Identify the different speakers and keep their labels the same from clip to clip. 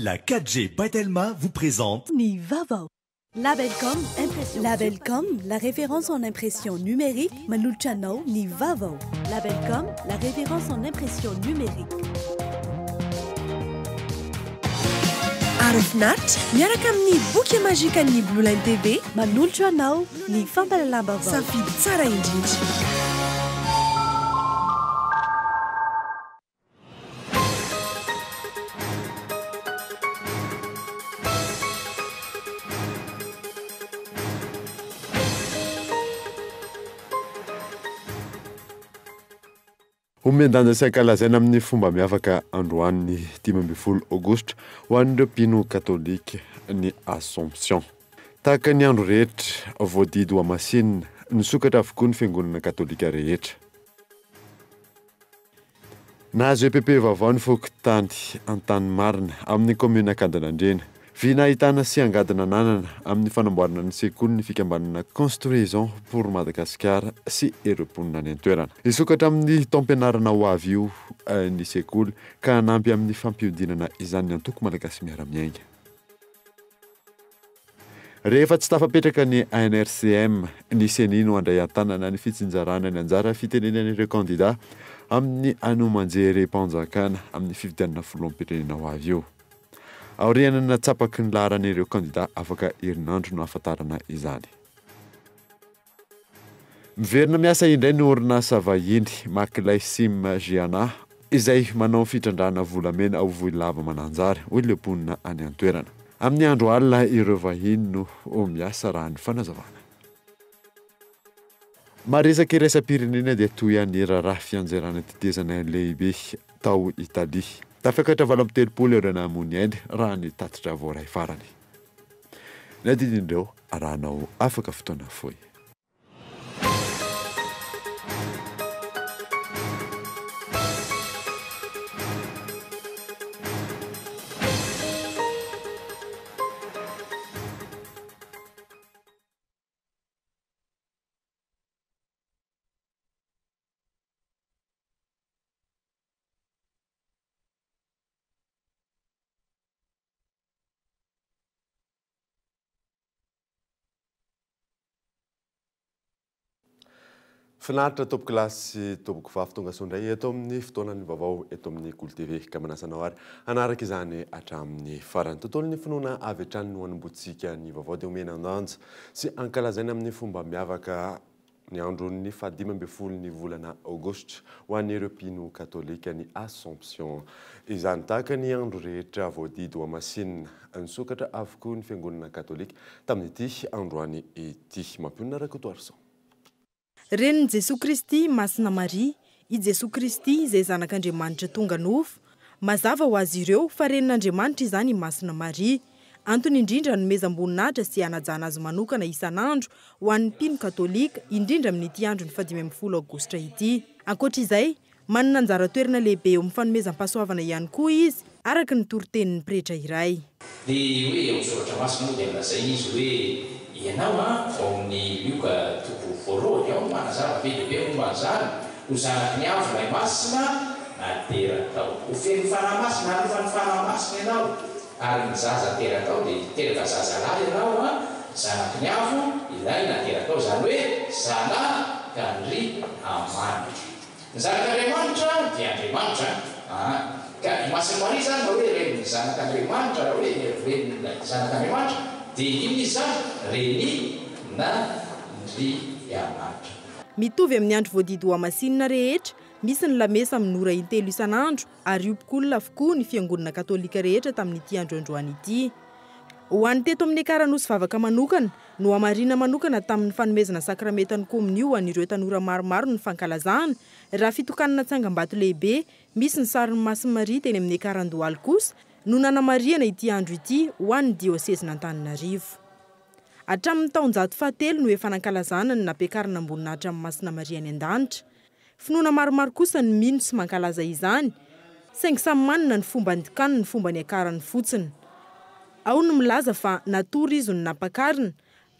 Speaker 1: La 4G by Telma vous présente
Speaker 2: Ny vaovao. Labelcom Impression. Labelcom, la référence en impression numérique, manolotra anao ny vaovao. Labelcom, la référence en impression numérique.
Speaker 3: Aro finaritra miaraka amin'ny boky magikan'ny Blue Line TV.
Speaker 2: Manolotra anao ny fampahalalam-baovao.
Speaker 3: Safidy tsara indrindra.
Speaker 4: Omen-danja sy ankalazaina amin'ny fomba miavaka androany ny 15 aogositra ho an'ireo mpino katolika ny Assomption. Tahaka ny andro rehetra, voadidy ho hamasinina, nisokatra avokoa ny fiangonana katolika rehetra. Nahazo EPP vaovao ny fokontany Antanimarina amin'ny kaominina Ankadinandriana. Vy nahitana sy angady nananana amin'ny fanamboarana ny sekoly ny fikambanana Construisons pour Madagascar sy ireo mponina any an-toerana. Hisokatra amin'ny taom-pianarana ho avy io ny sekoly ka hanampy amin'ny fampihodinana izany ny antoko Malagasy Miara-Miainga. Rehefa tsy tafapetraka ny ANRCM, ny Ceni no handray an-tanana ny fitsinjarana ny anjara fitenenan'ireo kandida amin'ny hanomanjerim-panjakana amin'ny fifidianana filoham-pirenena ho avy io. Aorian'ny natsapaky ny laharan'ireo kandida afaka herinandro no hahafantarana izany. Miverina miasa indray ny orinasa vahiny Maclay Sim Giana izay manao fitrandrahana volamena ao Vohilava Mananjary, hoy ireo mponina any an-toerana. Amin'ny andro alina ireo vahiny no miasa raha ny fanazavana. Maresaka iraisam-pirenena dia toy ny raharaha fianjerana tetezana lehibe tao Italia. Tafakatra 38 ireo namoy ainy raha ny tatitra voaray farany. Ny adidin'ireo arahanao afaka fotoana fohy. Finaritra tompoko lahy sy tompoko vavy, tonga soa indray eto amin'ny fotoanan'ny vaovao eto amin'ny Kolo TV ka manasa anao ary hanaraka izany hatramin'ny farany. Tontolon'ny finoana avy hatrany no hanombohantsika ny vaovao dia omena an-danja sy ankalazaina amin'ny fomba miavaka ny andron'ny faha-15 ny volana aogositra ho an'ireo mpino katolika ny Assomption. Izany tahaka ny andro rehetra voadidy ho hamasinina. Nisokatra avokoa ny fiangonana katolika tamin'ity androany ity. Mampionona Rakotoarison.
Speaker 5: Renin'i Jesoa Kristy, Masina Maria, i Jesoa Kristy izay Zanak'Andriamanitra tonga nofo. Mazava ho azy ireo fa Renin'Andriamanitra izany i Masina Maria. Antony indrindra hanomezam-boninahitra sy hanajana azy manokana isan'andro ho an'ny mpino katolika, indrindra amin'ity andron'ny faha-15 aogositra ity. Ankoatra izay, manana anjara toerana lehibe eo amin'ny fanomezam-pahasoavana ihany koa izy, araka ny toritenin'ny pretra iray.
Speaker 6: Dia hoe ao amin'ny Soratra Masina moa dia nolazaina izy hoe, Ianao an, ao amin'ny Lioka toko voalohany ao no manazava be dia be momba an'izany, ho zanaky ny Avo ilay Masina naterakao. Ho feno Fanahy Masina, hanofa ny Fanahy Masina ianao, ary ny zaza aterakao dia hiteraka zazalahy ianao an, zanaky ny Avo ilay naterakao, izany hoe zanak'Andriamanitra. Ny Zanak'Andriamanitra dia Andriamanitra an! Ka i Masina Maria izany raha hoe renin'ny Zanak'Andriamanitra, raha hoe renin'ilay Zanak'Andriamanitra dia inona izy izany? Renin'Andriamanitra.
Speaker 5: Mitovy amin'ny andro voadidy hohamasinina rehetra, misy ny lamesa amin'ny ora intelo isan'andro ary hiompok'olona avokoa ny fiangonana katolika rehetra tamin'ity andro androany ity. Ho an'ny teto amin'ny Ekar Anosy Vavaka manokana, Nohamarina manokana tamin'ny fanomezana sakramentan'ny komonio ho an'ireo tanora maromaro ny fankalazana, raha fitokanana tsangambato lehibe misy ny sarin'i Masin'i Maria teny amin'ny Ekar Andohalo kosa no nanamarihana ity andro ity ho an'ny diosezin'Antananarivo. Hatramin'ny taonjato fahatelo no efa nankalazana ny nampiakarina am-boninahitra amin'i Masina Maria any an-danitra. Finoana maromaro kosa no mino sy mankalaza izany, saingy samy manana ny fomba andikany ny fomba niakarany fotsiny. Ao ny milaza fa natory izy no nampakarina,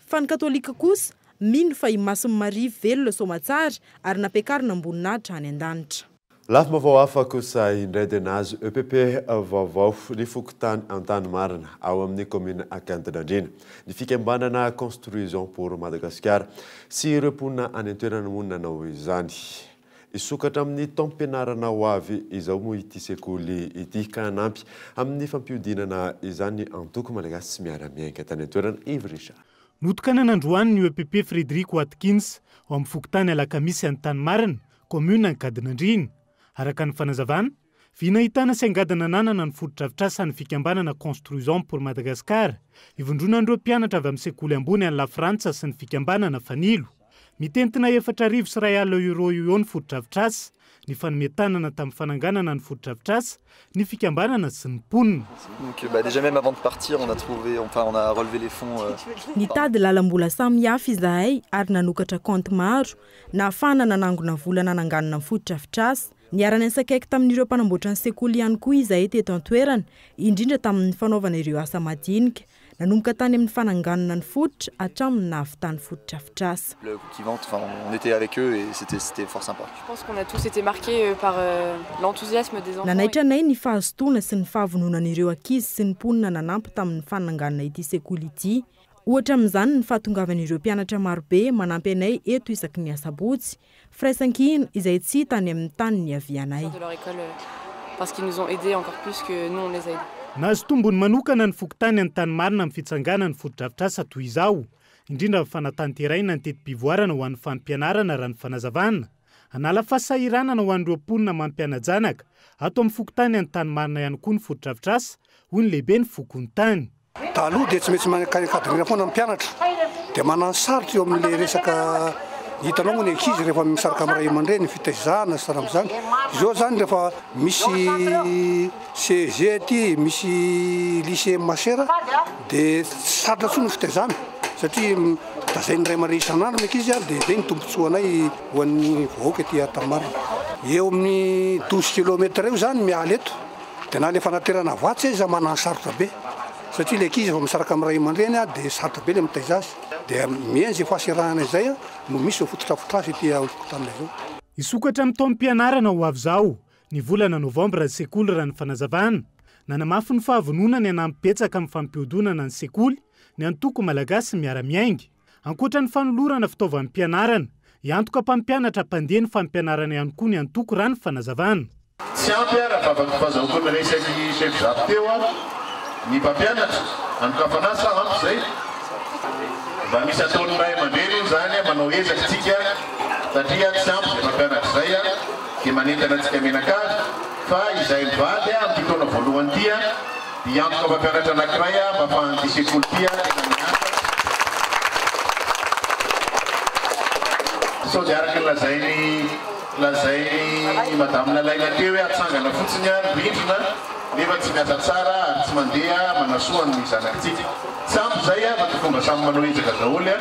Speaker 5: fa ny katolika kosa mino fa i Masin'i Maria velona soamatsara ary nampiakarina am-boninahitra any an-danitra.
Speaker 4: Lafim-baovao hafa kosa indray dia nahazo EPP vaovao ny fokontany Antanimarina ao amin'ny kaominina Ankadinandriana. Ny fikambanana Construisons pour Madagascar sy ireo mponina any an-toerana moa nanao izany. Hisokatra amin'ny taom-pianarana ho avy izao moa ity sekoly ity ka hanampy amin'ny fampihodinana izany ny antoko Malagasy Miara-Miainga tany an-toerana Yves Richard.
Speaker 7: Notokanana androany ny EPP Frederic Watkins ao amin'ny fokontany Alakamisy Antanimarina, kaominina Ankadinandriana. Araka ny fanazavana, vy nahitana sy angadana nanana ny fotodrafitrasan'ny fikambanana Construisons pour Madagascar, ivondronan'ireo mpianatra avy amin'ny sekoly ambony any Lafrantsa sy ny fikambanana Fanilo. Mitentina 1004 euro eo ny fotodrafitrasa, ny fanometanana tamin'ny fananganana ny fotodrafitrasa, ny fikambanana sy ny mponina.
Speaker 8: Donc bah, déjà même avant de partir, on a trouvé, enfin on a relevé les fonds.
Speaker 5: Nitady lalam-bola samihafa izahay ary nanokatra kaonty maro nahafahana nanangona vola nananganana ny fotodrafitrasa. Niara-niasa akaiky tamin'ireo mpanamboatra ny sekoly ihany koa izahay teto an-toerana, indrindra tamin'ny fanaovana ireo asa madinika. Nanomboka tany amin'ny fananganana ny fototra hatramin'ny nahavitany fotodrafitrasa.
Speaker 8: Le qui vente, enfin on était avec eux et c'était fort sympa.
Speaker 9: Je pense qu'on a tous été marqués par l'enthousiasme des enfants.
Speaker 5: Nanaitra anay ny fahazotoana sy ny fahavononan'ireo ankizy sy ny mponina nanampy tamin'ny fananganana ity sekoly ity. Ohatra amin'izany ny fahatongavan'ireo mpianatra marobe manampy anay eto isaky ny asabotsy. Firaisankina izay tsy hita any amin'ny tany niavianay.
Speaker 9: De leur école parce qu'ils nous ont aidés encore plus que nous on les a aidés.
Speaker 7: Nahazo tombony manokana ny fokontany Antanimarina amin'ny fitsanganany fotodrafitrasa toy izao, indrindra amin'ny fanatanterahina ny teti-pivoarana ho an'ny fampianarana raha ny fanazavana. Hanala fahasahiranana ho an'ireo mponina mampiana-janaka ato amin'ny fokontany Antanimarina ihany koa ny fotodrafitrasa, hoy ny lehibe ny fokontany.
Speaker 10: Taloha dia tsy maintsy mankany foana ny mpianatra dia manano sarotra eo amin'le resaka hitanao moa ny ankizy rehefa misaraka amin'ny ray aman-dreny fitaizana sy raha am'izany. Izao zany rehefa misy CEG aty, misy lycée Masera dia tsy sarotra intsony ny fitaizana satria tazain'ny ray aman-dreny isan'andro ny ankizy dia zay ny tombontsoanay ho an'ny vahoaka aty Antanimarina. Eo amin'ny 12 kilomètres eo zany miala eto dia na le fanaterana vatsy izy manano sarotra be satria le ankizy efa misaraka amin'ny ray aman-dreny dia sarotra be le mitaiza azy dia mihaino izay fahaserahana izay no misy fotodrafitrasa ety amin'ny fokontany izao.
Speaker 7: Hisokatra amin'ny taom-pianarana ho avy izao ny volana novambra ny sekoly raha ny fanazavana. Nanamafy ny fahavononany hanampy betsaka amin'ny fampihodinana ny sekoly ny antoko Malagasy Miara-Miainga. Ankoatra ny fanolorana fitaovam-pianarana, hiantoka mpampianatra mpandeha ny fampianarana ihany koa ny antoko raha ny fanazavana.
Speaker 11: Tsy ampy raha fahazoako ny resaky chef zap teo ny mpampianatra anokafana sa ampy zay mba misy ataon'ny ray aman-dreny io zany manao ezaka tsika satria tsy ampy zay mpampianatra zay dia manentana antsika menakavy fa izay mivady amin'ity taona voalohany ity dia hiantoka mpampianatra anankiray mba ahafahan'ity sekoly ity tena miasa. Sao dia araka ny lazainy madame Lalaina teo hoe atsangana fotsiny ny rindrina nefa tsy miasa tsara ary tsy mandeha manasoa ny zanakitsika. Tsy ampy zay fa tokony mba samy manao ezaka daholo.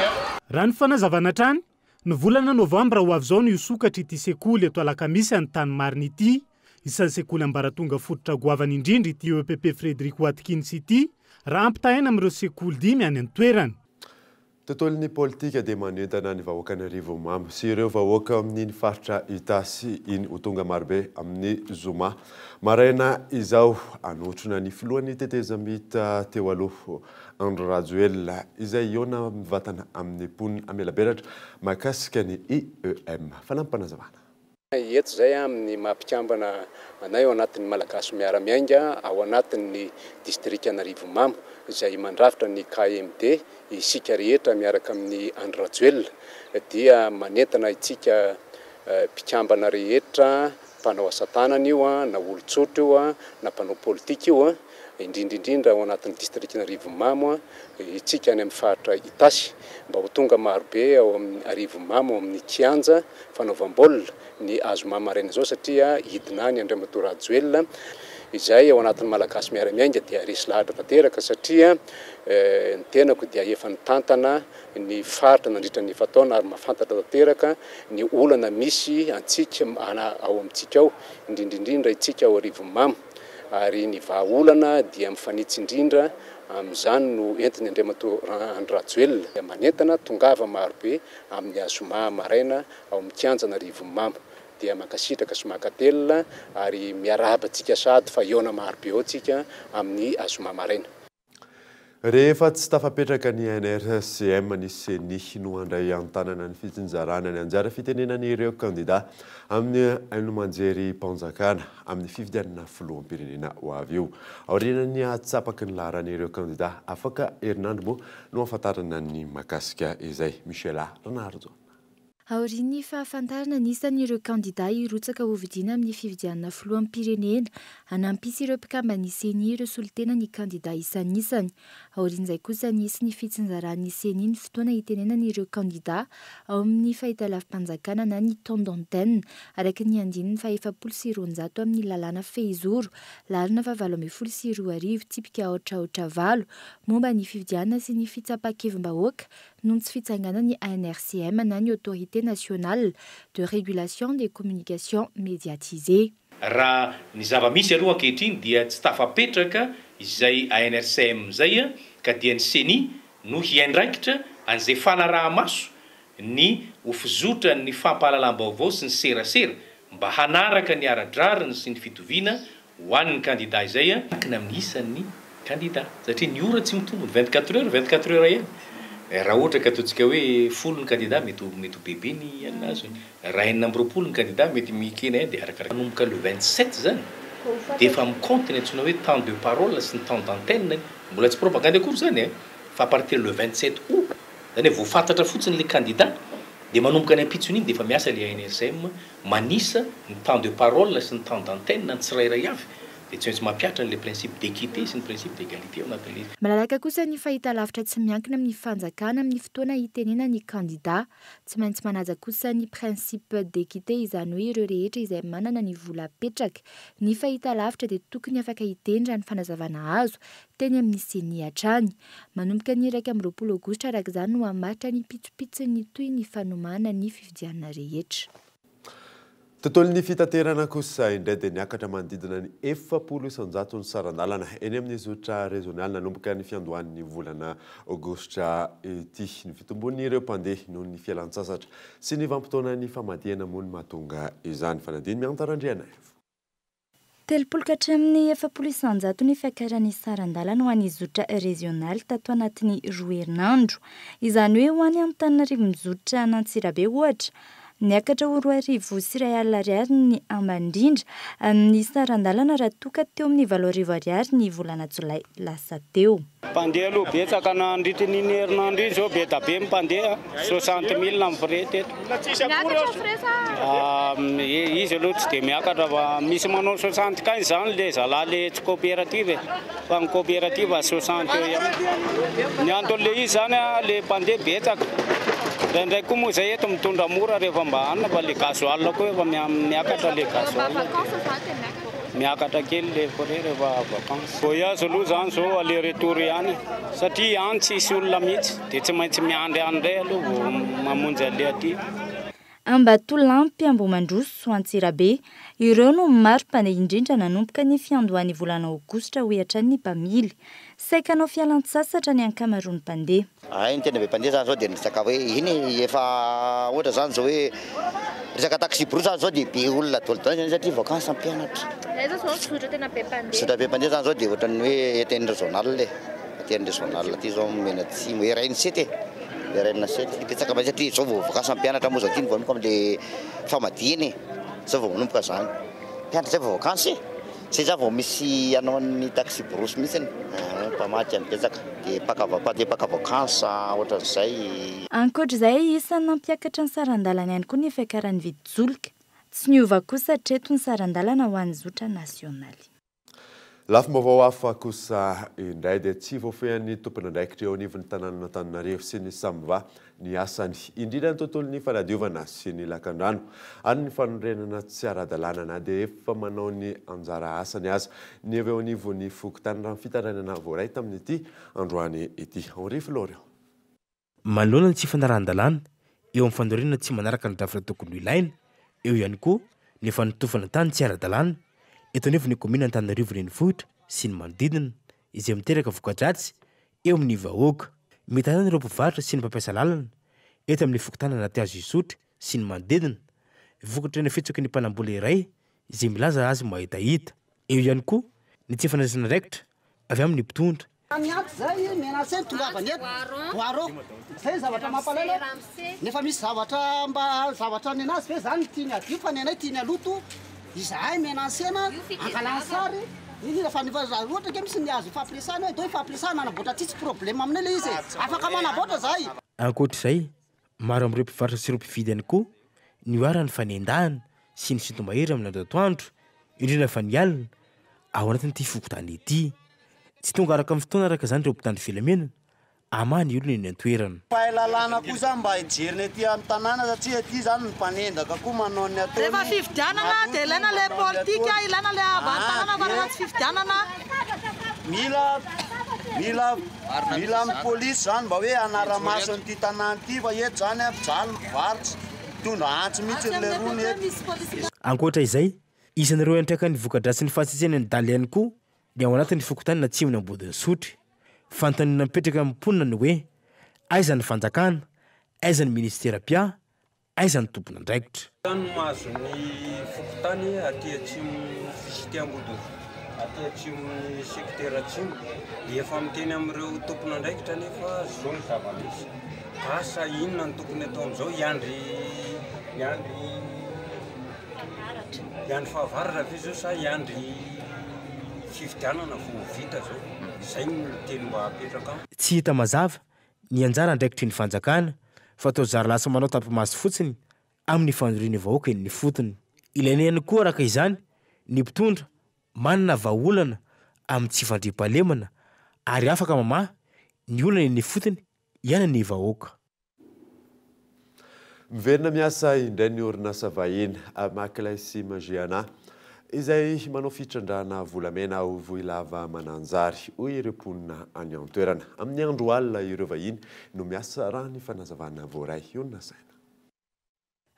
Speaker 7: Raha ny fanazavana hatrany, ny volana novambra ho avy izao no hisokatra ity sekoly eto Alakamisy Antanimarina ity. Isan'ny sekoly ambaratonga fototra goavana indrindra ity EPP Frederic Watkins ity raha ampitahaina amin'ireo sekoly dimy any an-toerana.
Speaker 4: Tontolon'ny politika dia manentana ny vahoakan'Arivonimamo sy ireo vahoaka amin'iny faritra Itasy iny ho tonga marobe amin'ny zoma maraina izao hanotrona ny filohan'ny tetezamita teo aloha Andry Rajoelina izay hihaona mivantana amin'ny mponina hamelabelatra mahakasika ny IEM. Fanampim-panazavana.
Speaker 12: Eto izay amin'ny maha-mpikambana anay ao anatin'ny Malagasy Miara-Miainga ao anatin'ny distrikan'Arivonimamo izay mandrafitra ny KMD isika rehetra miaraka amin'ny Andry Rajoelina dia manentana isika mpikambana rehetra mpanao asa tanana io na olon-tsotra io na mpanao politika io indrindra indrindra ao anatin'ny distrikan'Arivonimamo isika any amin'ny faritra Itasy mba ho tonga marobe ao amin'ny Arivonimamo amin'ny kianja fanaovam-baolina ny zoma maraina izao satria hidina any Andriamatoa Rajoelina izay ao anatin'ny Malagasy Miara-Miainga dia resy lahatra tanteraka satria ny tenako dia efa nitantana ny faritra nandritra ny efa-taona ary mahafantatra tanteraka ny olana misy antsika ao amintsika ao indrindra indrindra isika ao Arivonimamo ary ny vahaolana dia mifanitsy indrindra amin'izany no entiny Andriamatoa Andry Rajoelina manentana tongava marobe amin'ny zoma maraina ao amin'ny kianjan'Arivonimamo. Dia mankasitraka sy mankatelina ary miarahaba antsika sahady fa hihaona maro be ao tsika amin'ny zoma maraina.
Speaker 4: Rehefa tsy tafapetraka ny ANRCM, ny Ceni no handray an-tanana ny fitsinjarana ny anjara fitenenan'ireo kandida amin'ny haino aman-jerim-panjakana amin'ny fifidianana filoham-pirenena ho avy io. Aorianan'ny hatsapaky ny laharan'ireo kandida afaka herinandro moa no hahafantarana ny mahakasika izay. Michela Ranarijaona.
Speaker 13: Aorian'ny fahafantarana ny isan'ireo kandidà hirotsaka hofidiana amin'ny fifidianana filoham-pirenena, hanampy ireo mpikamban'ny Ceni ireo solontena ny kandidà isanisany. Aorian'izay kosa nisy ny fitsinjaran'ny Ceni ny fotoana hitenenana ireo kandidà ao amin'ny fahitalavi-panjakana na ny temps d'antenne, araka ny andininy faha-240 amin'ny lalàna fehizoro laharana faha 2018 tsipika aotra aotra valo momba ny fifidianana sy ny fitsapan-kevim-bahoaka noho ny tsy fitsanganan'ny ANRCM na ny Autorité Nationale de Régulation des Communications Médiatisées.
Speaker 6: Raha ny zava-misy aloha ankehitriny dia tsy tafapetraka izay ANRCM izay ka dia ny Ceni no hiandraikitra an'izay fanaraha-maso ny ho fizotran'ny fampahalalam-baovao sy ny serasera mba hanaraka ny ara-drariny sy ny fitoviana Ho an'ny kandida izay miankina amin'ny isan'ny kandida satria ny ora tsy mitombo, ny 24 heures 24 heures ihany. Raha ohatra ka ataontsika hoe folo ny kandida mety ho mety ho bebe ny anona azony, raha 26 ny kandida mety mikena ihany dia arakaraka. Manomboka le 27 izany dia efa mi-compte ny antsoina hoe temps de parole sy ny temps d'antenne, mbola tsy propagandy akory izany e, fa à partir le 27 août, izany hoe vao fantatra fotsiny ilay kandida dia manomboka ny ampitson'iny dia efa miasa ilay ANRCM manisa ny temps de parole sy ny temps d'antenne ny tsirairay avy dia tsy maintsy mampihatra an'ilay principe d'équité sy ny principe d'égalité ao anatin'ilay izy.
Speaker 13: Malalaka kosa ny fahitalavitra tsy miankina amin'ny fanjakana amin'ny fotoana hitenenan'ny kandida. Tsy maintsy manaja kosa ny principe d'équité izany hoe ireo rehetra izay manana ny vola apetraka ny fahitalavitra dia tokony afaka hiteny raha ny fanazavana azo teny amin'ny Ceni hatrany. Manomboka ny 21 aogositra araka izany no hamaritra ny pitsopitson'ny tohin'ny fanomana ny fifidianana rehetra.
Speaker 4: Tontolon'ny fitaterana kosa indray dia niakatra manodidina ny 40% ny saran-dalana eny amin'ny zotra rezionaly nanomboka ny fiandohan'ny volana aogositra ity. Ny fitombon'ireo mpandeha noho ny fialan-tsasatra sy ny vanim-potoanan'ny famadihana moa no mahatonga izany. Fanadino Mianta Randrianaivo.
Speaker 13: 30 ka hatramin'ny 40% ny fiakaran'ny saran-dalana ho an'ny zotra rezionaly tato anatin'ny roa herinandro. Izany hoe ho any Antananarivo mizotra an'Antsirabe ohatra, niakatra ho 2100 ariary ny ambany indrindra amin'ny saran-dalana raha toa ka teo amin'ny 8000 ariary ny volana jolay lasa teo.
Speaker 14: Mpandeha aloha betsaka nandritry ny iny herinandro iny zao be da be ny mpandeha, 60 000 ny frais teto.
Speaker 15: Miakatra ny frais sa?
Speaker 14: Izy aloha tsy dia miakatra fa misy manao 75 zany le zalahy le tsy coopérative e, fa ny coopérative 60 eo ihany. Ny anton'le izy zany le mpandeha betsaka, indraindray koa moa zay eto mitondra mora rehefa mba hanina fa le gasoil koa efa miakatra le gasoil. Miakatra kely le frais rehefa vacances. Voyage aloha zany zao aller retour ihany satria any tsisy olona mihitsy dia tsy maintsy miandry any indray aloha vao mamonjy an'le aty.
Speaker 13: Ambatolampy, Ambohimandroso, Antsirabe. Ireo no maro mpandeha indrindra nanomboka ny fiandohan'ny volana aogositra hoy hatrany ny mpamily. Saika hanao fialan-tsasatra ny ankamaroan'ny mpandeha.
Speaker 16: Hay ny tena be mpandeha zany zao dia ny resaka hoe iny e, efa ohatra zany zao hoe resaka taxi brousse zany zao dia be olona daholo daholo zany satria vacances mpianatra.
Speaker 15: Aiza zao ny zotra tena be mpandeha?
Speaker 16: Zotra be mpandeha zany zao dia ohatran'ny hoe aty régional e, aty régional aty zao mianatsimo, RN 7 e, RN 7, betsaka be satria zao vao vacances mpianatra moa zao ty no vao manomboka amle famadihana e, zao vao manomboka zany, mpianatra zay vao vacances e. Zay za vao misy hanao ny taxi brousse mihitsiny, mpamadika no betsaka, dia mpaka mpandeha mpaka vacances ohatran'izay.
Speaker 13: Ankoatra izay, isan'ny nampiakatra ny saran-dalana ihany koa ny fiakaran'ny vidin-tsolika. Tsy niova kosa hatreto ny saran-dalana ho an'ny zotra nasionaly.
Speaker 4: Lafim-baovao hafa kosa indray dia tsy voafehin'ny tompon'andraikitra eo anivon'ny tanànan'Antananarivo sy ny Samva ny asany, indrindra ny tontolon'ny fanadiovana sy ny lakandrano ary ny fanorenana tsy ara-dalàna na dia efa manao ny anjara asany aza ny avy eo anivon'ny fokontany raha ny fitarainana voaray tamin'ity androany ity. Henri Florian.
Speaker 17: Manoloana ny tsy fanarahan-dalàna eo amin'ny fanorenana tsy manaraka ny drafitra tokony ho ilaina, eo ihany koa ny fanotofana tany tsy ara-dalàna eto anivon'ny kaominina Antananarivo Renivohitra sy ny manodidina, izay miteraka voka-dratsy eo amin'ny vahoaka. Mitaraina ireo mpivarotra sy ny mpampiasa lalana eto amin'ny fokontany Anatihazo Isotry sy ny manodidina. vokatry ny fitsaky ny mpanambola iray izay milaza azy mahitahita. Eo ihany koa ny tsy fandraisana andraikitra avy amin'ny mpitondra.
Speaker 18: Miantso zay menacé ny tongavany eto boiro zay ny zavatra mampalahelo nefa misy zavatra mba zavatra nenazy ve zany tiany adio fa nenay tiany aloto izahay menacena angalany sary indrindra fa nefa raha ohatra ke misy ny azo ifampiresahana hoe dao ifampiresahana hanamboatra aty tsy problème aminay le izy e afaka manamboatra zahay.
Speaker 17: Ankoatra izay, maro amin'ireo mpivarotra sy ireo mpividy ihany koa niharan'ny fanendahana sy ny sinto-mahery amin'ny andro atoandro, indrindra fa ny alina, ao anatin'ity fokontany ity. Tsy tonga araka ny fotoana araka izany ireo mpitandro filaminana hamaha ny olona eny an-toerana.
Speaker 19: Mpahay lalàna koa zany mba hijeriny aty amin'ny tanàna satria aty zany ny mpanendaka koa manao ny ataony.
Speaker 20: Rehefa fifidianana dia ilaina ilay politika, ilaina ilay ambany tanàna fa rehefa tsy fifidianana.
Speaker 19: Mila mila mila amin'ny polisy zany mba hoe hanara-maso an'ity tanàna ity fa eto zany mijaly ny mpivarotra, mitondra antsy mihitsy ry leirony eto.
Speaker 17: Ankoatra izay, isan'ireo iantraikan'ny voka-dratsin'ny fahatsitsiana ny dahalo ihany koa ny ao anatin'ny fokontany Atsimon'i Ambodin'Isotry. Fanontaniana mipetraka amin'ny mponina ny hoe, aiza ny fanjakana, aiza ny minisitera mpiahy, aiza ny tompon'andraikitra?
Speaker 21: Tany no mahazo ny fokontany aty atsimon'ny cité Ambodin'Isotry, aty atsimon'ny secteur atsimo. Efa miteny amin'ireo tompon'andraikitra anefa izao ny zava-misy. Asa inona no tokony atao amin'izao? Hiandry hiandry Hiandry fahavaratra ve zao sa hiandry fifidianana vao ho vita zao? Zay no teny mba apetraka amiko.
Speaker 17: Tsy hita mazava ny anjara andraikitry ny fanjakana fa toa zary lasa manao tapi-maso fotsiny amin'ny fanoriana vahoaka eny ifotony. Ilaina ihany koa araka izany ny mpitondra manana vahaolana amin'ny tsy fandriampahalemana ary afaka mamaha ny olana eny ifotony iainan'ny vahoaka.
Speaker 4: Miverina miasa indray ny orinasa vahiny Maclay Magiana izay manao fitrandrahana volamena ao Vohilava Mananjary, hoy ireo mponina any an-toerana. Amin'ny andro alina ireo vahiny no miasa raha ny fanazavana voaray. Io no nasaina.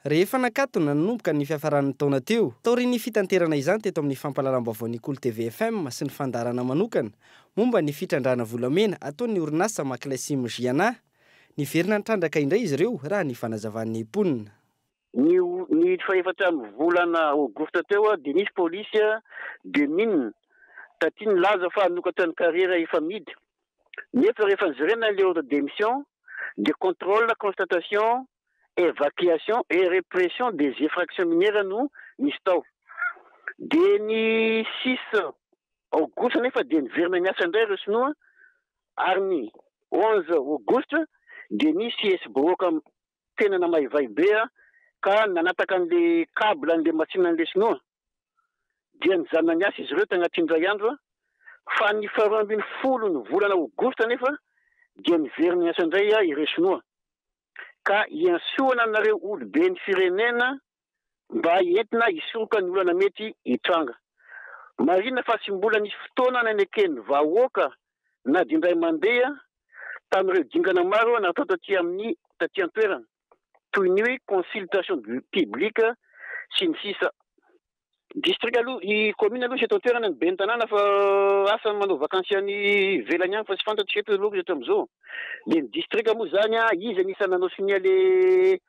Speaker 22: Rehefa nakatona nanomboka ny fiafaran'ny taona teo, taorian'ny fitanterana izany teto amin'ny fampahalalam-baovaon'ny Kolo TV FM sy ny fandaharana manokana momba ny fitrandrahana volamena ataon'ny orinasa Maclay Giana, Niverina nitrandraka indray izy ireo raha ny fanazavan'ny mponina.
Speaker 23: Ny ny fahefatra amby volana aogositra teo dia nisy polisy de mine taty nilaza fa hanokatra ny carrière efa mihidy nefa rehefa nojerena ilay ordre de mission dia contrôle, constatation, évacuation et répression des effractions minières no nisy tao. Dia ny six aogositra nefa dia niverina niasa indray ireo sinoa Ary ny 11 aogositra dia nisy hesi-bahoaka tena namaivay be ka nanataka an'le cable an'le machine an'le sinoa. Dia nijanona niasa izy ireo tagnatin'ny iray andro fa ny faharoa ambin'ny folo ny volana aogositra anefa dia niverina niasa indray ireo sinoa. Ka iantsoana anareo oloben'ny firenena mba entina hisoroka ny olana mety hitranga. Marihina fa tsy mbola nisy fotoana naneken'ny vahoaka na dia indray mandeha tamin'ireo dingana maro natao taty amin'ny taty an-toerana toy ny hoe consultation publique sy ny sisa. Distrika aloha, ny commune aloha tsy eto an-toerana ny ben'ny tanàna fa asa manao vakansy any ivelany any fa tsy fantatro eto aloha izy hatramin'izao. Dia ny distrika moa izany izy anisan'ny nanao sonia le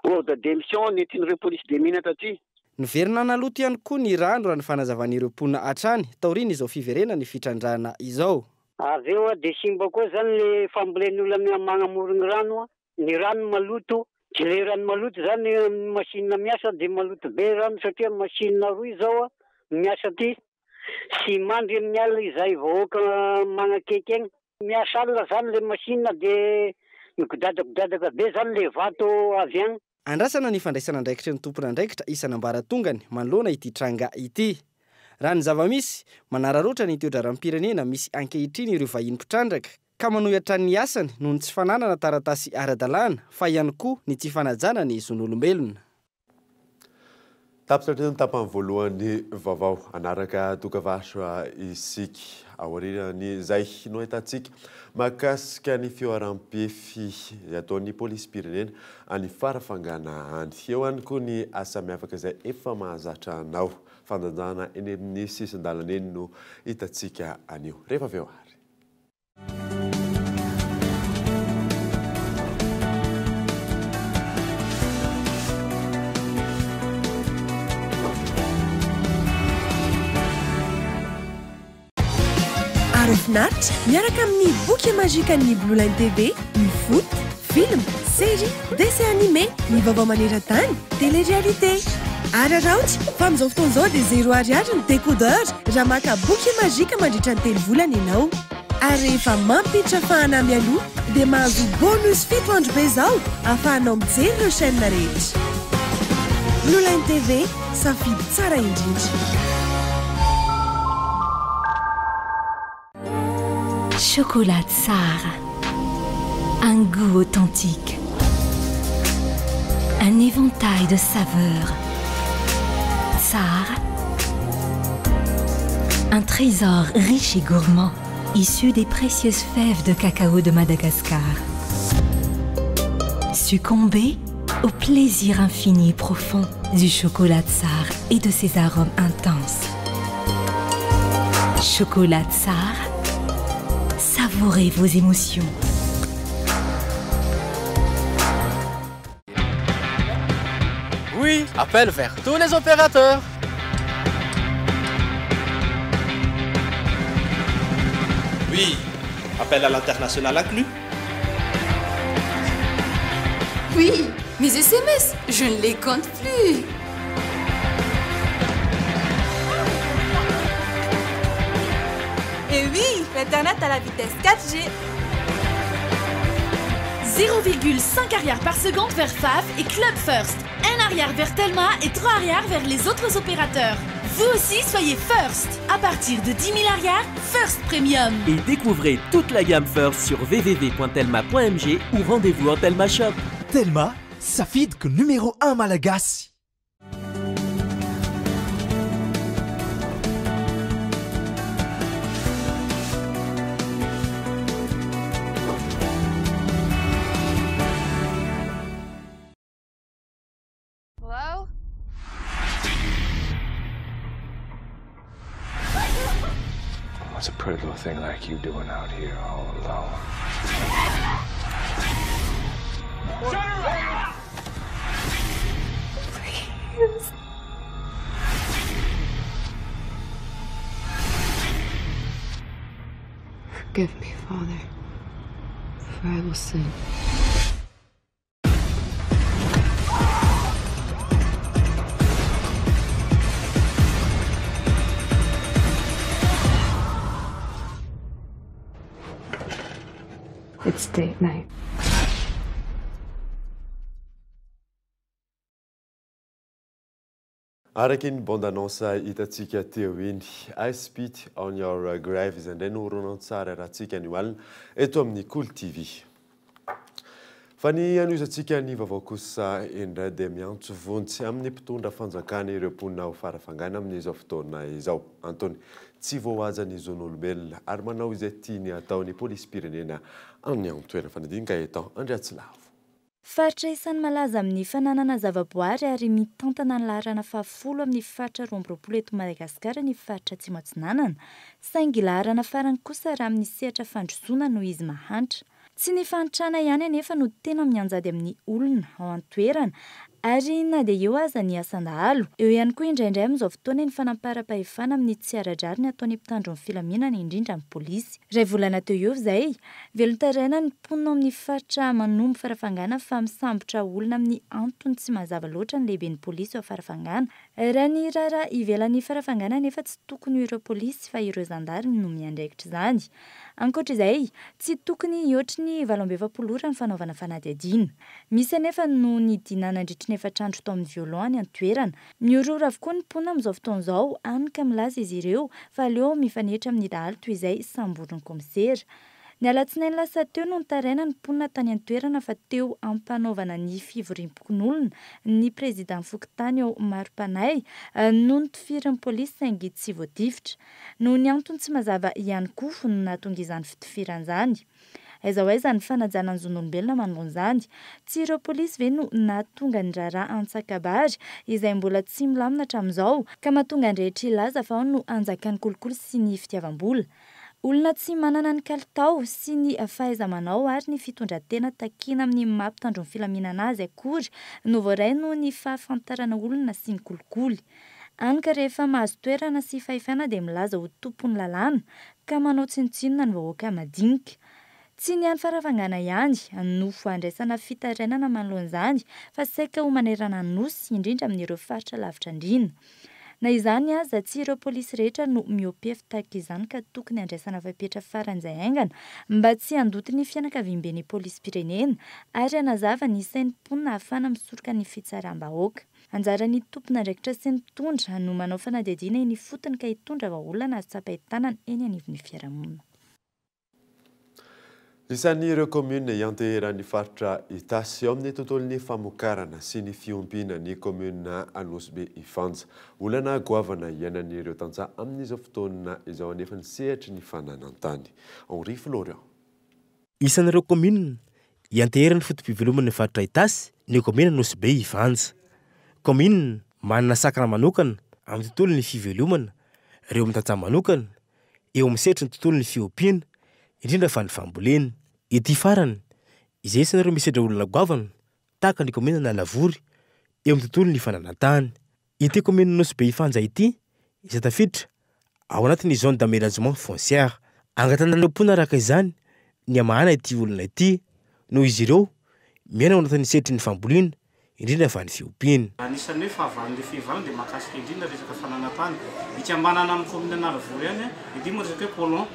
Speaker 23: ordre de mission nentin'ireo polisy des mines taty.
Speaker 22: Niverina naloto ihany koa ny rano raha ny fanazavan'ireo mponina hatrany taorian'izao fiverenan'ny fitrandrahana izao.
Speaker 24: Avy eo dia simba koa zany le fambolen'ny olona magnamorogny rano, ny rano maloto, de le rano maloto zany amin'ny machine miasa de maloto be rano satria machine roy zao miasa aty, tsy mandry amin'ny alina izahay vahoaka magnakeky egny. Miasa alina zany le machine de migodadagodadaka be zany le vato avy agny.
Speaker 22: Andrasana ny fandraisana andraikitry ny tompon'andraikitra isan'ambaratongany manoloana ity tranga ity. Raha ny zava-misy, manararaotra ny toe-draharaham-pirenena misy ankehitriny ireo vahiny mpitrandraka ka manohy hatrany ny asany noho ny tsy fananana taratasy ara-dalàna fa ihany koa ny tsy fanajana ny zon'olombelona.
Speaker 4: Tapitra hatreo ny tapany voalohany vaovao. Hanaraka dokavarotra isika. Aorian'izay no ahitantsika mahakasika ny fihoaram-pefy ataon'ny polisim-pirenena any Farafangana any. Eo ihany koa ny asa miavaka izay efa mahazatra anao. Fandanjana eny amin'ny sisin-dalana eny no hitantsika anio. Rehefa avy eo ary.
Speaker 1: mahafinaritra miaraka amin'ny bouquet magique an'ny Blue Line TV, ny foot, film, série, dessin animé, ny vaovao maneran-tany, télé-réalité. Araraoty fa amin'izao fotoana izao dia zéro ariary ny décodeur raha maka bouquet magique mandritra ny telo volana ianao. Ary rehefa mampiditra fahana mialoha dia mahazo bonus fito andro be izao ahafahanao mijery ireo chaîne rehetra. Blue Line TV, safidy tsara indrindra.
Speaker 2: Chocolat Tsara. Un goût authentique. Un éventail de saveurs. Tsara. Un trésor riche et gourmand, issu des précieuses fèves de cacao de Madagascar. Succombez au plaisir infini et profond du chocolat Tsar et de ses arômes intenses. Chocolat Tsar, savourez vos émotions.
Speaker 3: Oui, appel vers tous les opérateurs.
Speaker 8: Oui, appel à l'international inclus.
Speaker 25: Oui, mes SMS, je ne les compte plus.
Speaker 26: Et oui, l'internet à la vitesse 4G.
Speaker 27: 0,5 arrière par seconde vers FAF et Club First. 1 arrière vers Telma et 3 arrière vers les autres opérateurs. Vous aussi, soyez First. À partir de 10 000 arrières, First Premium.
Speaker 28: Et découvrez toute la gamme First sur www.telma.mg ou rendez-vous en Telma Shop.
Speaker 29: Telma, safidiko numéro 1 malagasy.
Speaker 15: Hello?
Speaker 30: What's a pretty little thing like you doing out here all alone?
Speaker 15: Shut her up!
Speaker 2: Please.
Speaker 9: Forgive me, Father, for I will sin. It's date night.
Speaker 4: Araka iny bande annonce hitantsika teo iny, I Spit on Your Grave izay indray no horonantsary arahantsika anio alina eto amin'ny Kolo TV. Fa ny hanohizantsika ny vaovao kosa indray dia miantso vonjy amin'ny mpitondra fanjakana ireo mponina ao Farafangana amin'izao fotoana izao. Antony, tsy voahaja ny zon'olombelona ary manao izay tiany hatao ny polisim-pirenena any an-toerana. Fanadihadiana Gaëtan Andriatsilavo.
Speaker 13: Faritra isan'ny malaza amin'ny fananana zavaboary ary mitantana ny laharana fahafolo amin'ny faritra 22 eto Madagasikara ny faritra Atsimo Atsinanana, saingy laharana farany kosa raha amin'ny sehatra fandrosoana noho izy mahantra. Tsy ny fahantrana ihany anefa no tena mianjady amin'ny olona ao an-toerana ary na dia eo aza ny asan-dahalo, eo ihany koa indraindray amin'izao fotoana ny fanamparam-pahefana amin'ny tsy ara-drariny ataon'ny mpitandro ny filaminana indrindra ny polisy. Iray volana teo eo izay, velon-taraina ny mponina ao amin'ny faritra Manombo Farafangana fa misambotra olona amin'ny antony tsy mazava loatra ny lehiben'ny polisy ao Farafangana. Raha ny raharaha ivelan'ny Farafangana anefa tsy tokony ho ireo polisy fa ireo zandary no miandraikitra izany. Ankoatra izay, tsy tokony hihoatry ny 48 ora ny fanaovana fanadihadiana. Misy anefa no nidina nandritry ny efatra andro tao amin'ny violon any an-toerana. Mihorohoro avokoa ny mponina amin'izao fotoana izao, hany ka milaza izy ireo fa aleo mifanehitra amin'ny dahalo toy izay samborin'ny kaomisera. Ny alatsinainy lasa teo no nitaraina ny mponina tany an-toerana fa teo am-panaovana ny fivoriam-pokonolona ny prezidan'ny fokontany ao Maropanahy no notifirin'ny polisy saingy tsy voatifitra. Noho ny antony tsy mazava ihany koa no nahatonga izany fitifirana izany. Aiza ho aiza ny fanajana ny zon'olombelona manoloana izany? Tsy ireo polisy ve no nahatonga ny raharaha Antsakabary izay mbola tsy milamina hatramin'izao ka mahatonga ny rehetra hilaza fa ao no anjakan'ny kolikoly sy ny fitiavam-bola? Olona tsy manana ny kalitao sy ny fahaiza-manao ary ny fitondran-tena takiana amin'ny maha mpitandro ny filaminana azy akory no voaray noho ny fahafantarana olona sy ny kolikoly. Hany ka rehefa mahazo toerana sy fahefana dia milaza ho tompon'ny lalàna ka manao tsinontsinona ny vahoaka madinika. Tsy ny any Farafangana ihany no andraisana fitarainana manoloana izany fa saika ho manerana ny Nosy, indrindra amin'ireo faritra lavitra andriana. Na izany aza, tsy ireo polisy rehetra no mihoa-pefy tahaka izany ka tokony handraisana fepetra faran'izay haingana mba tsy handoto ny fianakaviamben'ny polisim-pirenena ary hanazava ny sain'ny mponina hahafahana misoroka ny fitsaram-bahoaka. Anjaran'ny tompon'andraikitra sy ny mpitondra no manao fanadihadiana eny ifotony ka hitondra vahaolana azo tsapain-tanana eny anivon'ny fiarahamonina.
Speaker 4: Isan'ireo kaominina ianteheran'ny faritra Itasy eo amin'ny tontolon'ny famokarana sy ny fiompiana ny kaominina Anosibe Ifanja. Olana goavana iainan'ireo tantsaha amin'izao fotoana izao anefa ny sehatry ny fananan-tany. Henri Florian.
Speaker 17: Isan'ireo kaominina ianteheran'ny foto-piveloman'ny faritra Itasy ny kaominina Anosibe Ifanja. Kaominina manana sakana manokana amin'ny tontolon'ny fivelomana ireo amin'ny tantsaha manokana eo amin'ny sehatry ny tontolon'ny fiompiana, indrindra fa ny fambolena. Ity farany, izay isan'ireo misedra olana goavana tahaka ny kaominina Analavory eo amin'ny tontolon'ny fananan-tany. Ity kaominina Nosy Be Ifanja ity izay tafiditra ao anatin'ny zone d'aménagement foncière. Angatahan'ireo mponina araka izany ny hamahana ity olana ity noho izy ireo miaina ao anatin'ny sehatry ny fambolena indrindra fa ny fiompiana.
Speaker 5: Anisan'ny hoe fahavalon'ilay fihevarana dia mahakasika indrindra resaka fananan-tany. Ikambanana amin'ny kaominina Analavory ihany, ity moa resaka hoe colon,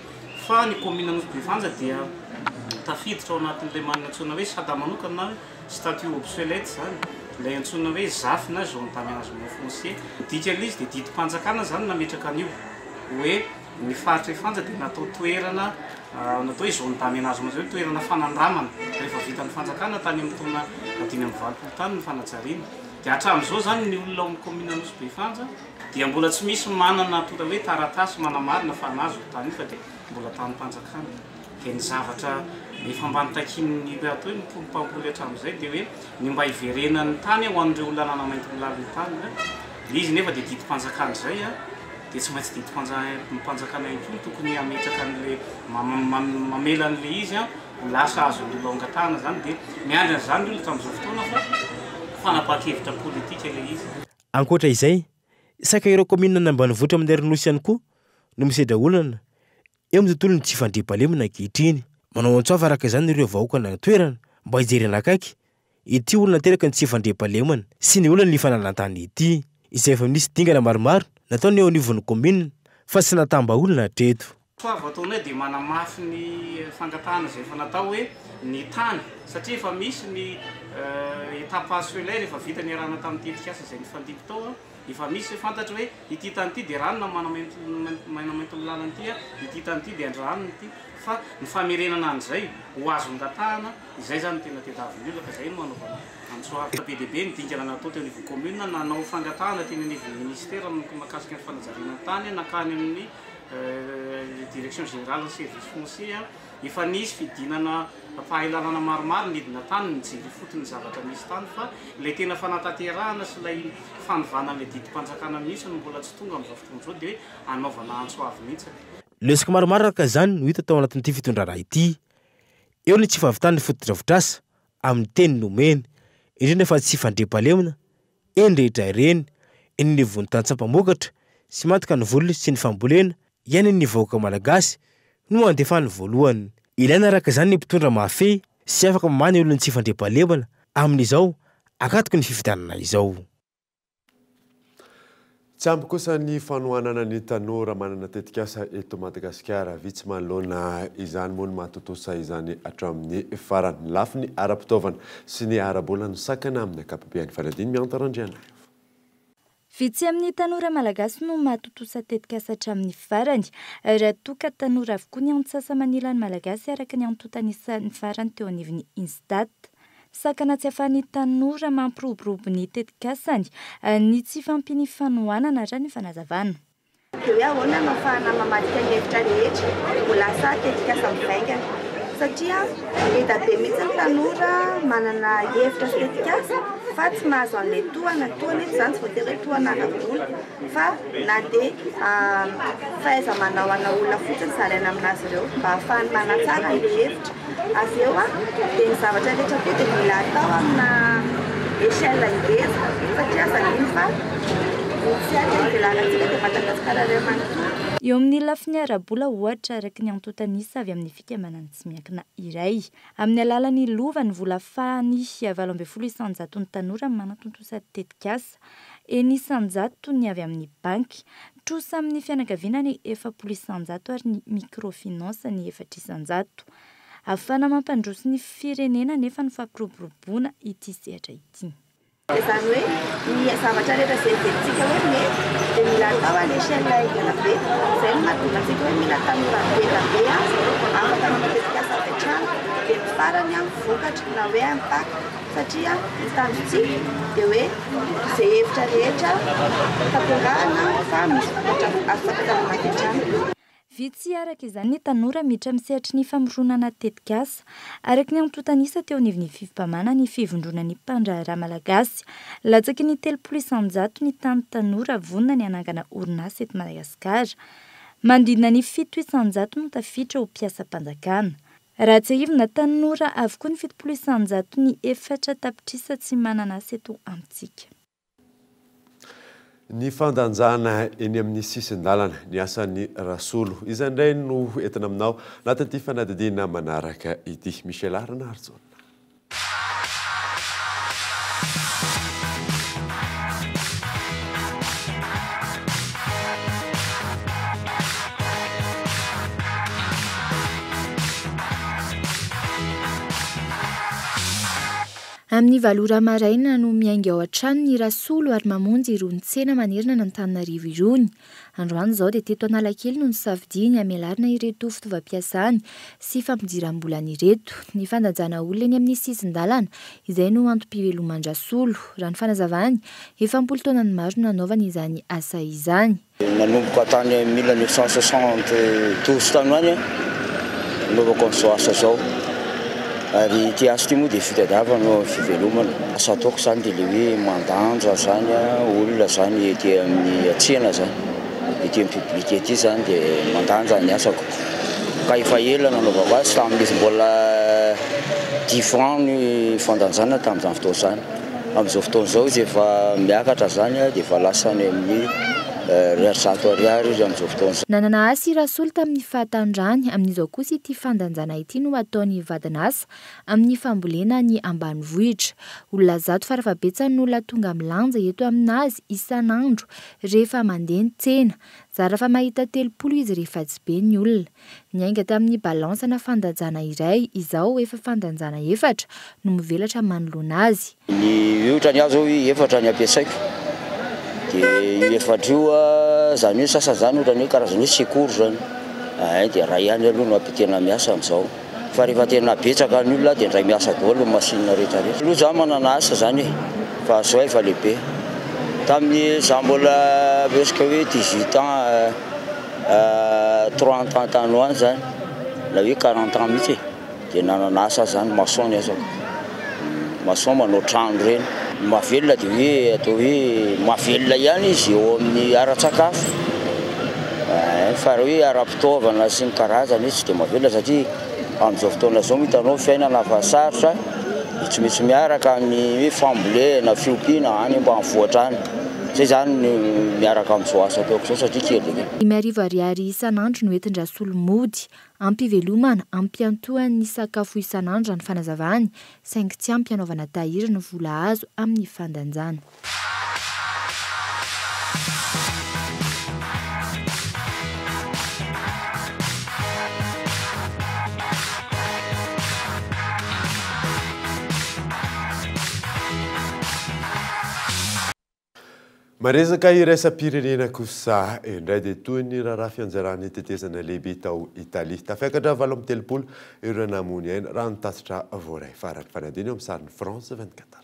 Speaker 5: fa ny kaominina Nosy Befanja dia tafiditra ao anatin'ilay manana antsoina hoe sata manokana na hoe statut obsolète izany, ilay antsoina hoe zaf na zone d'aménagement foncier. Ny dikan'ilay izy dia didim-panjakana izany nametraka an'io hoe Ny faritra Ifanja dia natao toerana natao hoe zone d'aménagement izany hoe toerana fanandramana rehefa vitan'ny fanjakana tany amin'ny taona 85 tany ny fanajariana. Dia hatramin'izao izany ny olona ao amin'ny kaominina Nosy Be Ifanja dia mbola tsy misy manana atao hoe taratasy manamarina fa nahazo io tany io fa dia mbola tanim-panjakana. Dia ny zavatra efa mba notakian'ny atao hoe mpamboly hatramin'izay dia hoe ny mba hiverenan'ny tany ho an'ireo olona nanamaintimolaly ny tany. Ilay izy nefa dia didim-panjakana izay. dia tsy maintsy didim-panjakana ihany koa no tokony hametraka an'ilay mamela an'ilay izy ho lasa azon'ny olona angatahana izany dia miandry an'izany ny olona hatramin'izao fotoana fa fanapahan-kevitra politika ilay izy.
Speaker 17: Ankoatra izay, saika ireo kaominina any ambanivohitra amin'ny herin'ny Nosy ihany koa no misedra olana eo amin'ny tontolon'ny tsy fandriampahalemana ankehitriny. Manao antso avo araka izany ireo vahoaka any an-toerana mba hijerena akaiky ity olona nateraky ny tsy fandriampahalemana sy ny olan'ny fananan-tany ity, izay efa nisy dingana maromaro nataon'ny eo anivon'ny kaominina fa tsy natam-bahaolana hatreto.
Speaker 5: Soava ataonay dia manamafy ny fangatahana izay efa natao hoe ny tany satria efa misy ny état parcellaire efa vita niarahana tamin'ny tetikasa izay nifandimby tao. Efa misy fantatra hoe ity tany ity dia ranona manamaintimolala an'ity, ity tany ity dia an-dranona ity. Fa ny famerenana an'izay ho azo angatahana, izay izany no tena tediavin'ny olona ka izay no anaovana antso avo. Be dia be ny dingana natao teo anivon'ny commune, nanao fangatahana teny anivon'ny ministera mahakasika ny fanajariana ny tany, nankany amin'ny direction générale ny service foncier. Efa nisy fidinana mpahay lalàna maromaro nidina tany nijery ifotony ny zavatra nisy tany fa ilay tena fanatanterahana sy ilay fanovana an'ilay didim-panjakana mihitsy no mbola tsy tonga amin'izao fotoana izao dia hoe anaovana antso avo mihitsy.
Speaker 17: Lesoka maromaro araka izany no hita tao anatin'ity fitondrana ity. Eo ny tsy fahavitan'ny fotodrafitrasa amin'ny teny nomena, indrindra fa tsy fandriampahalemana eny rehetra ireny, eny anivon'ny tantsaha mpamokatra sy matoka ny voly sy ny fambolena iainan'ny vahoaka malagasy no andefany voalohany. Ilaina araka izany ny mpitondra mahafehy sy afaka mamaha ny olon'ny tsy fandriampahalemana amin'izao ankatoky ny fifidianana izao.
Speaker 4: Tsy ampy kosa ny fanohanana ny tanora manana tetikasa eto Madagasikara. Vitsy manoloana izany moa ny mahatontosa izany hatramin'ny farany. Ny lafiny ara-pitaovana sy ny ara-bola no sakana amin'ny ankapobeany. Fanadino Mianta Randrianaivo.
Speaker 13: Vitsy amin'ny tanora malagasy no mahatontosa tetikasa hatramin'ny farany, raha toa ka tanora avokoa ny antsasa-manilan'ny Malagasy araka ny antontan'isan'ny farany teo anivon'ny Instat. Sakana tsy ahafahan'ny tanora mampiroborobo ny tetikasany ny tsy fahampian'ny fanohanana, raha ny fanazavana.
Speaker 6: Dia hoe ahoana no ahafahana mamadika ny hevitra rehetra ho lasa tetikasa mivaingana? Satria be dia be mihitsy ny tanora manana hevitra sy tetikasa fa tsy mahazo an'ilay tohana. Ny tohana eto izany tsy voatery hoe tohana ara-bola fa na dia fahaiza-manao ana olona fotsiny zaraina amin'azy ireo mba ahafahany manatsara an'ilay hevitra. Avy eo dia ny zavatra rehetra koa dia mila atao amina échelle ngeza satria aza adino fa Tsy any amin'ny velarantsika dia Madagasikara iray manontolo.
Speaker 13: Eo amin'ny lafiny ara-bola, ohatra, araka ny antontan'isa avy amin'ny fikambanana tsy miankina iray, amin'ny alalan'ny lova ny vola fahany 18 isan-jaton'ny tanora manatontosa tetikasa, 6 isan-jato ny avy amin'ny banky, trosa amin'ny fianakaviana ny 40 isan-jato ary ny microfinance ny 4 isan-jato. Ahafahana mampandroso ny firenena anefa ny fampiroboroboana ity sehatra ity.
Speaker 6: Izany hoe ny zavatra rehetra izay heverintsika hoe mety dia mila atao à l'échelle haingana be. Izay no mahatonga antsika hoe mila tanora be dia be afaka manao tetikasa avy hatrany. Dia ny farany vokatra na hoe impact satria ny tanjontsika dia hoe izay hevitra rehetra tanterahana fa misy vokatra azo tsapain-tanana avy hatrany.
Speaker 13: Vitsy araka izany ny tanora miditra amin'ny sehatry ny famoronana tetikasa. Araka ny antontan'isa teo anivon'ny Fivmpamana ny fivondronan'ny mpandraharaha malagasy, latsaky ny 30% ny tany tanora vonona ny hanangana orinasa eto Madagasikara. Manodidina ny 7% no tafiditra ho mpiasam-panjakana. Raha tsiahivina, tanora avokoa ny 70% ny 4 tapitrisa tsy manana asa eto amintsika.
Speaker 4: Ny fandanjana eny amin'ny sisin-dalana, ny asan'i Rasolo. Iza indray no entina aminao anatin'ity fanadihadiana manaraka ity. Michela Ranarijaona.
Speaker 13: Amin'ny valo ora maraina no miainga ao an-tranony i Rasolo ary mamonjy irony tsena manerana an'Antananarivo irony. Androany izao dia teto Analakely no nisafidiany hamelarana ireto fitaovam-piasany sy fampidiram-bolany ireto. Ny fandanjana olona eny amin'ny sisin-dalana izay no antom-piveloman-dRasolo. Raha ny fanazavany, efa am-polo taonany maro no nanaovany izany asa izany.
Speaker 7: Nanomboka tany 1972 tany ho any nanaovako an'izao asa izao. Ary ity asa ity moa dia fitadiavana no fivelomana. Asa ataoko izany dia ilay hoe mandanja izany olona izany ety amin'ny tsena izany, ety amin'ny public ety izany dia mandanja ny asako. Ka efa ela nanaovako azy, tamin'izy mbola dix francs ny fandanjana tamin'izany fotoana izany. Amin'izao fotoana izao izy efa miakatra izany dia efa lasa any amin'ny 100 ariary izy amin'izao fotoana izao.
Speaker 13: Nanana asa i Rasolo tamin'ny fahatanorany, amin'izao kosa ity fandanjana ity no ataony vadin'asa amin'ny fambolena any ambanivohitra. Olona 100 farafahabetsany no olona tonga milanja eto aminazy isan'andro rehefa mandeha ny tsena. Zara fa mahita 30 izy rehefa tsy be ny olona. Niainga tamin'ny balance na fandanjana iray, izao efa fandanjana efatra no mivelatra manoloana azy.
Speaker 7: Ny ohatra ny ahy zao efatra ny ampiasaiko, dia io efatra io izany hoe sasany izany ohatran'ny hoe karazany hoe secours izany, ein dia iray ihany aloha no tena miasa amin'izao, fa rehefa tena betsaka ny olona dia indray miasa daholo ny machine rehetra rehetra. Aloha za manana asa izany e, fa zao efa lehibe, tamin'ny za mbola presque hoe 18 ans 30 ans tany ho any zany na hoe 40 ans mihitsy e, dia nanana asa aho zany, maçon ny asako, maçon manao trano ireny. Ny mahavelona dia hoe atao hoe mahavelona ihany izy eo amin'ny ara-tsakafo, fa raha hoe ara-pitaovana sy ny karazany izy tsy dia mahavelona satria amin'izao fotoana izao moa hitanao fiainana fa sarotra, dia tsy maintsy miaraka ny hoe fambolena, fiompiana any ambanivohitra any. Zay zany no miaraka amin'izao asa ataoko izao satria kely dia kely.
Speaker 13: 5000 ariary isan'andro no entin-dRasolo mody, ampivelomana, ampiantohany ny sakafo isan'andro raha ny fanazavany, saingy tsy ampy hanaovana tahiry ny vola azo amin'ny fandanjana.
Speaker 4: Maresaka iraisam-pirenena kosa indray dia toy ny raharaha fianjeran'ny tetezana lehibe tao Italia. Tafiakatra 38 ireo namoy ny aina raha ny tatitra voaray farany. Fanadino eo amin'ny sarin'ny France 24.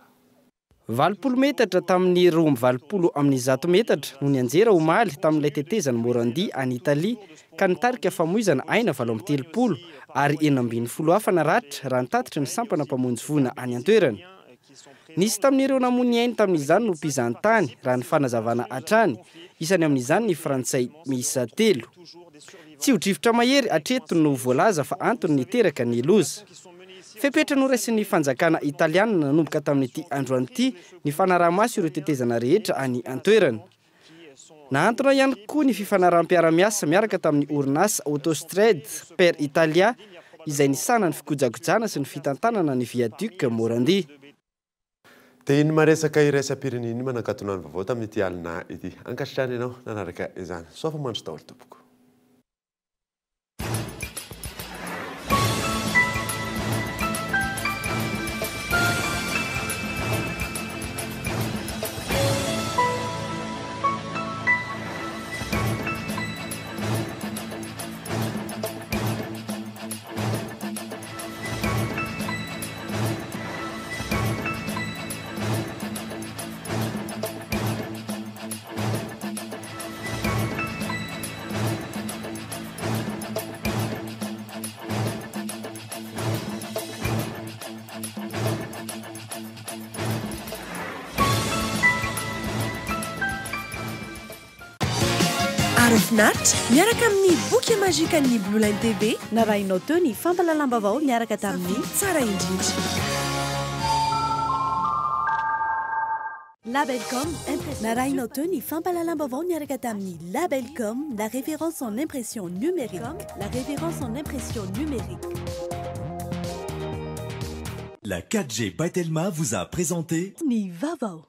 Speaker 22: 80 metatra tamin'ny 182 metatra no nianjera omaly tamin'ilay tetezan'i Morandi any Italia ka nitarika famoizana aina 38 ary 16 hafa naratra raha ny tatitry ny sampana mpamonjy voina any an-toerana. Nisy tamin'ireo namoy ny ainy tamin'izany no mpizahantany, raha ny fanazavana hatrany. Isany amin'izany ny Frantsay miisa telo. Tsio-drivotra mahery hatreto no voalaza fa antony niteraka ny loza. Fepetra noraisin'ny fanjakana italianina nanomboka tamin'ity androany ity ny fanaraha-maso ireo tetezana rehetra any an-toerana. Nahantona ihany koa ny fifanaraham-piarahamiasa miaraka tamin'ny orinasa Autostrade per Italia izay nisahana ny fikojakojana sy ny fitantanana ny viaduc Morandi.
Speaker 4: Dia iny maresaka iraisam-pirenena iny manakatona ny vaovao tamin'ity alina ity. Ankasitrahana ianao nanaraka izany. Soa fa mandry daholo tompoko.
Speaker 1: Aro finaritra miaraka amin'ny boky magikan'ny Blue Line TV.
Speaker 10: Narahinao teo ny fampahalalam-baovao niaraka tamin'ny
Speaker 1: tsara indrindra.
Speaker 10: Labelcom, Narahinao teo ny fampahalalam-baovao niaraka tamin'ny Labelcom, la référence en impression numérique. La référence en impression numérique.
Speaker 29: La 4G by Telma vous a présenté
Speaker 10: Ny vaovao.